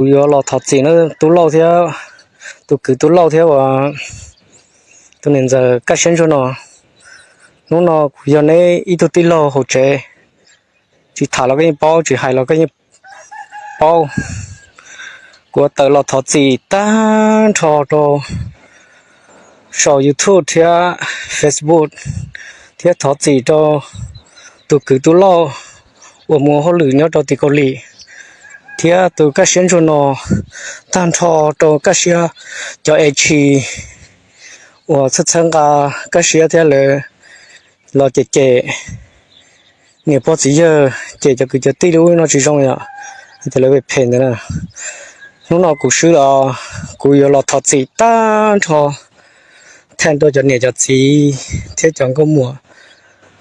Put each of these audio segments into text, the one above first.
Kuv yuav los thov txim na, Tub Lauj thiab, tus kwv Tub Lauj thiab uas tus niam ntxawm Kaj Siab Ntsuag no. Hnub no kuv yog neb ib tug tij laug hauv tsev, tsis tham los koj yeej paub, tsis hais los koj yeej paub. Kuv tawm los thov txim tag nrho rau saum YouTube thiab Facebook, thiab thov txim rau tus kwv Tub Lauj uas mus ua hauj lwm nyob rau tim Kaus Lim, thiab tus Kaj Siab Ntsuag no, tag nrho rau Kaj Siab cov e tshis uas txhawb txhawb nqa Kaj Siab thiab lawv los cem cem niam pog txiv yawg, cem cov kwv cov tij li ub no tsis zoo yom, hais tias lawv phem phem ntawd na. Hnub no kuv swb los kuv yuav los thov txim tag nrho, thaj rau cov niam cov txiv thiab cov nkauj muam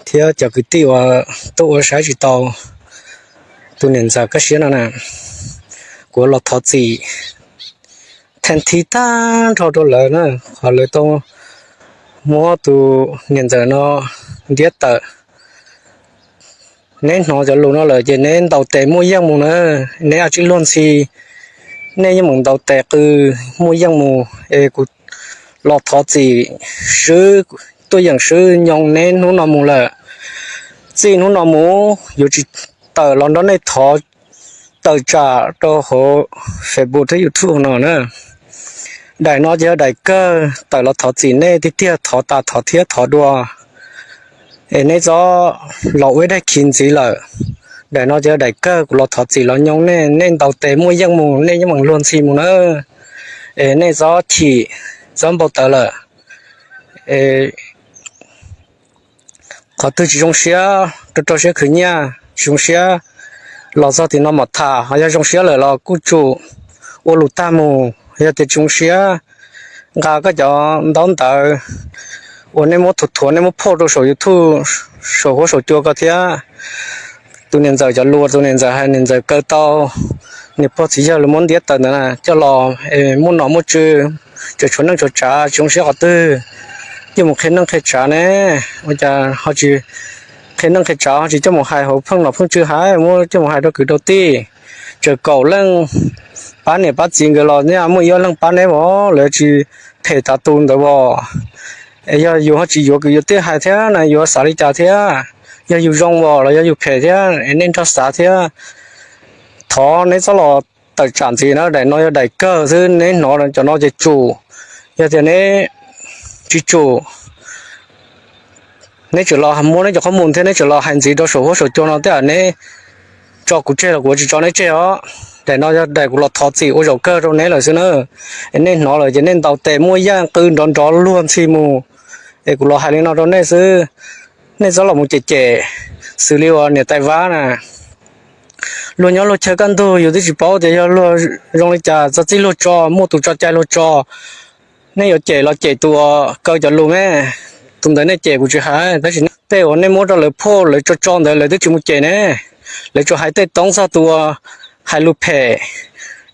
thiab cov kwv tij uas tuaj ua saib tsis tau tus niam ntxawm Kaj Siab no na. Kuv los thov txim thaj thib tag nrho rau lawv na, qhov lawv tau muab tus niam ntxawm no ntiab tawm. Neb hnov cov lus no lawm ces neb ntaus tes muaj yeej mus na, neb ua tsis luag ntxhi, nej yeej meem ntaus tes qw muaj yeej mus es kuv los thov txim swb, tuaj yeem swb nyoo neb hnub no mus lawm. Txij hnub no mus yuav tsis tawm los nrog nej thov tawm tsam rau hauv Facebook thiab YouTube no na. Daim no ces yog daim kawg tawm los thov txim nej tiag tiag, thov tas thov thiab thov dua, es neb txhob los ua ib daig khiv ntxiv lawm. Daim no ces yog daim kawg kuv los thov txim los nyoo nej, nej ntaus tes muaj yeej mus, nej yeej meem luag ntxhi mus na, es nej txhob chim, txhob npau taws lawm. Es qhov twg tsis zoo siab rau rau siab khwv nyiaj, tsis zoo siab los txog tim no mam tham, ho yog zoo siab lawm los kuj tsum ua lus tag mus. Yog tias tsis zoo siab, nqa koj cov ntaub ntawv uas nej muab thuav thuav nej muab phoj rau saum YouTube, saum huab saum cua ko thiab. Tus niam ntxawm cov lus tus niam ntxawm hais niam ntxawm kaw tau niam pog txiv yawg lawv muab ntiab tawm ntawd na coj los es muaj nom muaj tswv, tseem tshuav neej tshuav tsav, tsis zoo siab qhov twg, coj mus qhia neej qhia tsav ne, ua cas ho tsis qhia neej qhia tsav ho tsis coj mus hais hauv pheej nom pheej tswv hais, muab coj mus hais rau kwv rau tij. Tseem kaum leej pab niam pab txiv nkawd los nej muaj ib ob leeg pab neb os, lawv tsis phem tas tus ntawd os. Es yog yus ho tsis yuav kwv yuav tij hais thiab na yuav xav li cas thiab? Yog yus zoo os los yog yus phem thiab es nej nrog xav thiab. Thov neb txhob los tawm tsam ntxiv na, daim no yog daim kawg xwb, neb hnov cov no ces tsum. Yog tias neb tsis tsum, neb tseem los muab neb cov qhob mus thiab neb tseem los hais ntxiv rau saum huab saum cua no tej zaum neb tso kuv tseg los kuv tsis tso neb tseg os. Daim no yog daim kuv los thov txim ua zaum kawg rau neb lawm xwb na. Es nej hnov lawm ces nej ntaus tes muaj yeej qw nrov nrov luag ntxhi mus. Es kuv los hais li no rau nej xwb, nej txhob los mus cem cem xws li uas niam tais Vab na. Luag nyob luag chaw kaj ntug yus twb tsis paub tias yog luag zoo li cas, txog txij luag tso, muaj tus tso cai luag tso. Nej yuav cem los cem tus uas kaw cov lus me, tus ntawd nej cem kuv tsis hais, tab sis tej uas nej muab rau lawv phoj lawv tso tso ntawd lawv twb tsis mus cem ne. Lawv tsuas hais tej toob txog tus uas hais lus phem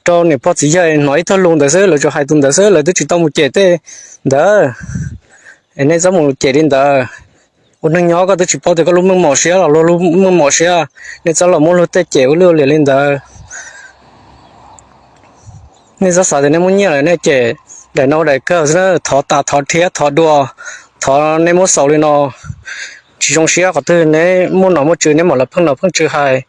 rau niam pog txiv yawg hnov ib tug lus ntawd xwb, lawv tsuas hais tus ntawd xwb, lawv twb tsis tau mus cem tej ntawd. Es nej txhob mus cem li ntawd. Ua neeg nyob koj twb tsis paub tias koj lub meej mom siab los luag lub meej mom siab, nej txhob los muab luag tej cem ua lwj ua liam li ntawd. Nej txhob xav tias nej muaj nyiaj lawm nej cem. Daim no daim kawg xwb na, thov tas thov thiab thov dua, thov nej muab xaus li no. Tsis zoo siab qhov twg neb muaj nom muaj tswv neb mam los pheej nom pheej tswv hais.